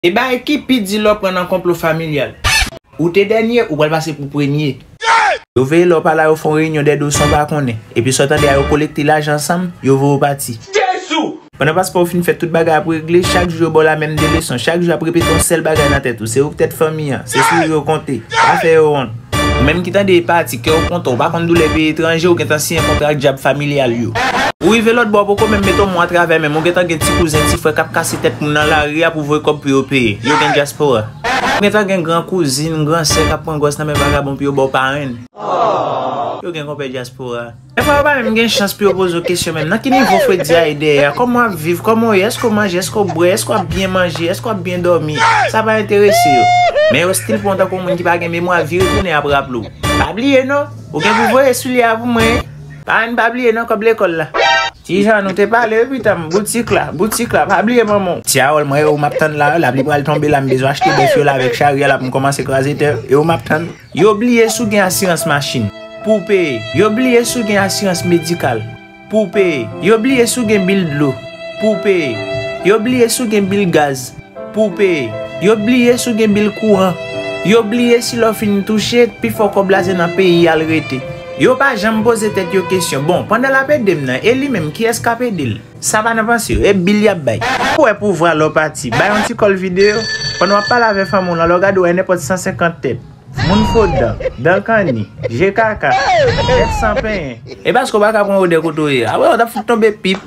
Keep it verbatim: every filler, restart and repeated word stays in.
E bagay ki pi di lè w pran nan konplo familyal. Ou te dènye, ou pral pase pou premye. Yo veye lè w pa la, yo fè yon reyinyon dèyè do san w pa konnen. Epi sa w tande a, yo kolekte lajan ansanm, yo voye w pati. Pandan paspò w fin fèt, tout bagay ap regle, chak jou yo ba w lamenm de leson, chak jou y ap repete yon sèl bagay nan tèt ou, se ou k tèt fanmi an, se sou yo yo konte, pa fè yo wont. Ou menm ki tande e pati, kè w kontan, ou pa konn doulè peyi etranje, ou gentan siyen kontra ak dyab familyal yo. Ou rive lòt bò, poko menm mete yon mo atravè men m, ou gentan gen ti kouzen, ti frè k ap kase tèt moun nan lari a pou voye kòb pou yo peye. Yo gen dyaspora. Ou gentan gen gran kouzin, gran sè k ap pran gwòs nan men vagabon pou yo ba w parenn. Yo gen konpè dyaspora. Dèfwa yo pa menm gen chans pou yo poze w kesyon menm. Nan ki nivo Freddy a ye dèyè a? Kòman w ap viv? Kòman w ye? Èske w manje? Èske w bwè? Èske w ap byen manje? Èske w ap byen dòmi? Sa pa enterese yo. Men yo still pran w tankou yon moun ki pa gen memwa, vire tounen ap raple w. Pa bliye non, ou gen pou voye soulye a pou mwen. Parenn pa bliye non kòb lekòl la. Ti Jan, nou te pale wi pitanm, boutik la, boutik la, pa bliye manman w. Ti Harold, mwen e ou m ap tann la, lapli pral tonbe la, m bezwen achte bèf yo la avèk chari a la pou m kòmanse kraze tè, e ou m ap tann. Yo bliye si w gen asirans machin pou w peye. Yo bliye si w gen asirans medikal pou w peye. Yo bliye si w gen bil dlo pou w peye. Yo bliye si w gen bil gaz pou w peye. Yo bliye si w gen bil kouran. Yo bliye si lè w fin touche, pifò kòb la se nan peyi al rete. Yo pa janm poze tèt yo kesyon, bon, pandan l ap ede m nan, e li menm, kiyès k ap ede l? Sa pa nan panse yo, e bil y ap bay. Ou wè pouvwa lè w pati. Bay yon ti kòl videyo. Pandan w ap pale avè fanmi w lan, lè w gade w wè nenpòt san senkant tèt. Moun fo dan, dan kanni, je kaka, tèt san penyen. E paske w pa ka pran odè kote w ye. Apre w t ap fout tonbe pip.